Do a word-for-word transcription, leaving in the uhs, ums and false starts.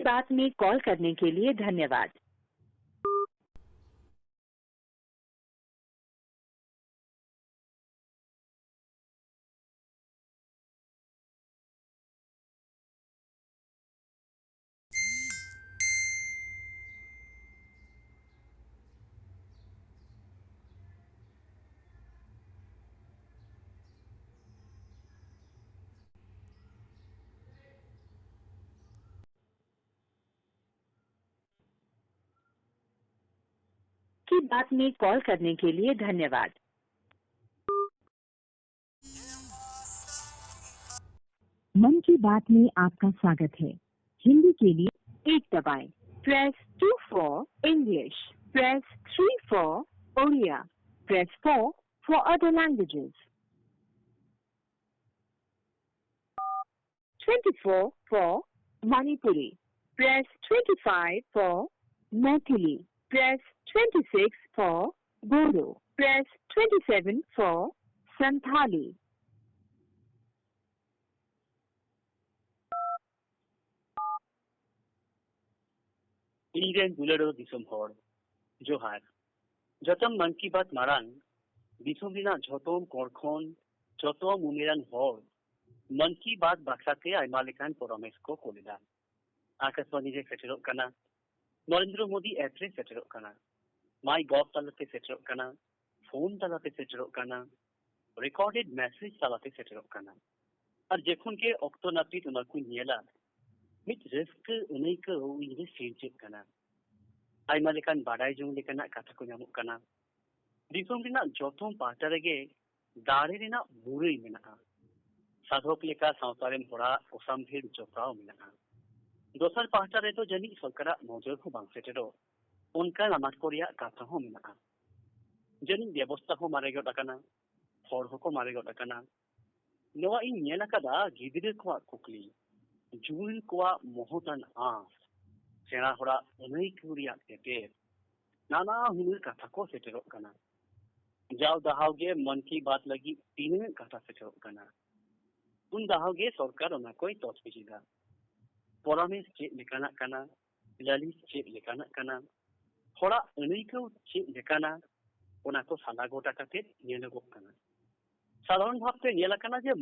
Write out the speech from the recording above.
बात में कॉल करने के लिए धन्यवाद। की बात में कॉल करने के लिए धन्यवाद। मन की बात में आपका स्वागत है। हिंदी के लिए एक दबाएं। Press two for English. Press three for Odia. Press four for other languages. Twenty-four for Manipuri. Press twenty-five for Maithili. Press twenty-six for Bodo. Press twenty-seven for Santhali. ᱤᱧ ᱨᱮᱱ ᱫᱩᱞᱟᱹᱲ ᱫᱤᱥᱚᱢ ᱦᱚᱲ, ᱡᱚᱦᱟᱨ᱾ ᱡᱚᱛᱚᱢ ᱢᱚᱱ ᱠᱤ ᱵᱟᱛ ᱢᱟᱲᱟᱝ ᱫᱤᱥᱚᱢ ᱨᱮᱱᱟᱜ ᱡᱚᱛᱚᱢ ᱠᱚᱬ ᱠᱷᱚᱱ ᱡᱚᱛᱚᱢ ᱩᱢᱮᱨᱟᱱ ᱦᱚᱲ ᱢᱚᱱ ᱠᱤ ᱵᱟᱛ ᱵᱟᱠᱷᱨᱟ ᱛᱮ ᱟᱭᱢᱟ ᱞᱮᱠᱟᱱ ᱯᱚᱨᱟᱢᱮᱥ ᱠᱚ ᱠᱚᱞ ᱮᱫᱟ᱾ ᱟᱠᱟᱥᱵᱟᱱᱤ ᱨᱮ ᱥᱮᱴᱮᱨᱚᱜ ᱠᱟᱱᱟ, ᱱᱚᱨᱮᱱᱫᱨᱚ ᱢᱳᱫᱤ ᱮᱯ ᱨᱮ ᱥᱮᱴᱮᱨᱚᱜ ᱠᱟᱱᱟ, ᱢᱟᱭ ᱜᱚᱵᱷ ᱛᱟᱞᱟᱛᱮ ᱥᱮᱴᱮᱨᱚᱜ ᱠᱟᱱᱟ, ᱯᱷᱳᱱ ᱛᱟᱞᱟᱛᱮ ᱥᱮᱴᱮᱨᱚᱜ ᱠᱟᱱᱟ, ᱨᱮᱠᱚᱨᱰᱮᱰ ᱢᱮᱥᱮᱡᱽ ᱛᱟᱞᱟᱛᱮ ᱥᱮᱴᱮᱨᱚᱜ ᱠᱟᱱᱟ᱾ ᱟᱨ ᱡᱚᱠᱷᱚᱱ ᱜᱮ ᱚᱠᱛᱚ ᱱᱟᱹᱯᱤᱛ ᱚᱱᱟ ᱠᱚᱧ ᱧᱮᱞᱟ, ᱢᱤᱫ ᱨᱟᱹᱥᱠᱟᱹ ᱟᱹᱱᱟᱹᱭᱠᱟᱹᱣ ᱤᱧ ᱨᱮ ᱥᱤᱨᱡᱟᱹᱜ ᱠᱟᱱᱟ᱾ ᱟᱭᱢᱟ ᱞᱮᱠᱟᱱ ᱵᱟᱰᱟᱭ ᱡᱚᱝ ᱞᱮᱠᱟᱱᱟᱜ ᱠᱟᱛᱷᱟ ᱠᱚ ᱧᱟᱢᱚᱜ ᱠᱟᱱᱟ᱾ ᱫᱤᱥᱚᱢ ᱨᱮᱱᱟᱜ ᱡᱚᱛᱚᱢ ᱯᱟᱦᱴᱟ ᱨᱮᱜᱮ ᱫᱟᱲᱮ ᱨᱮᱱᱟᱜ ᱢᱩᱨᱟᱹᱭ ᱢᱮᱱᱟᱜᱼᱟ᱾ ᱥᱟᱫᱷᱚᱠ ᱞᱮᱠᱟ ᱥᱟᱶᱛᱟ ᱨᱮᱱ ᱦᱚᱲᱟᱜ ᱚᱥᱟᱢᱵᱷᱮᱲ ᱡᱚᱯᱲᱟᱣ ᱢᱮᱱᱟᱜᱼᱟ᱾ ᱫᱚᱥᱟᱨ ᱯᱟᱦᱴᱟ ᱨᱮᱫᱚ ᱡᱟᱹᱱᱤᱡ ᱥᱚᱨᱠᱟᱨᱟᱜ ᱱᱚᱡᱚᱨ ᱦᱚᱸ ᱵᱟᱝ ᱥᱮᱴᱮᱨᱚᱜ, ᱚᱱᱠᱟᱱ ᱟᱱᱟᱴ ᱠᱚ ᱨᱮᱭᱟᱜ ᱠᱟᱛᱷᱟ ᱦᱚᱸ ᱢᱮᱱᱟᱜᱼᱟ᱾ ᱡᱟᱹᱱᱤᱡ ᱵᱮᱵᱚᱥᱛᱟ ᱦᱚᱸ ᱢᱟᱨᱮ ᱜᱚᱫ ᱟᱠᱟᱱᱟ, ᱦᱚᱲ ᱦᱚᱸᱠᱚ ᱢᱟᱨᱮ ᱜᱚᱫ ᱟᱠᱟᱱᱟ᱾ ᱱᱚᱣᱟ ᱤᱧ ᱧᱮᱞ ᱟᱠᱟᱫᱟ ᱜᱤᱫᱽᱨᱟᱹ ᱠᱚᱣᱟᱜ ᱠᱩᱠᱞᱤ, ᱡᱩᱣᱟᱹᱱ ᱠᱚᱣᱟᱜ ᱢᱚᱦᱚᱛᱟᱱ ᱟᱸᱥ, ᱥᱮᱬᱟ ᱦᱚᱲᱟᱜ ᱟᱹᱱᱟᱹᱭᱠᱟᱹᱣ ᱨᱮᱭᱟᱜ ᱛᱮᱛᱮᱫ, ᱱᱟᱱᱟ ᱦᱩᱱᱟᱹᱨ ᱠᱟᱛᱷᱟ ᱠᱚ ᱥᱮᱴᱮᱨᱚᱜ ᱠᱟᱱᱟ᱾ ᱡᱟᱣ ᱫᱟᱦᱟᱣ ᱜᱮ ᱢᱚᱱ ᱠᱤ ᱵᱟᱛ ᱞᱟᱹᱜᱤᱫ ᱛᱤᱱᱟᱹᱜ ᱠᱟᱛᱷᱟ ᱥᱮᱴᱮᱨᱚᱜ ᱠᱟᱱᱟ, ᱩᱱ ᱫᱟᱦᱟᱣ ᱜᱮ ᱥᱚᱨᱠᱟᱨ ᱚᱱᱟ ᱠᱚᱭ ᱛᱚᱡᱵᱤᱡ ᱮᱫᱟ᱾ ᱯᱚᱞᱟᱢᱤᱥ ᱪᱮᱫ ᱞᱮᱠᱟᱱᱟᱜ ᱠᱟᱱᱟ, ᱞᱟᱹᱞᱤᱥ ᱪᱮᱫ ᱞᱮᱠᱟᱱᱟᱜ ᱠᱟᱱᱟ, ᱦᱚᱲᱟᱜ ᱟᱹᱱᱟᱹᱭᱠᱟᱹᱣ ᱪᱮᱫ ᱞᱮᱠᱟᱱᱟ, ᱚᱱᱟ ᱠᱚ ᱥᱟᱞᱟ ᱜᱚᱴᱟ ᱠᱟᱛᱮ ᱧᱮᱞᱚᱜᱚᱜ ᱠᱟᱱᱟ᱾ ᱥᱟᱫᱷᱟᱨᱚᱱ ᱵᱷᱟᱵᱛᱮ ᱧᱮᱞ ᱟᱠᱟᱱᱟ ᱡᱮ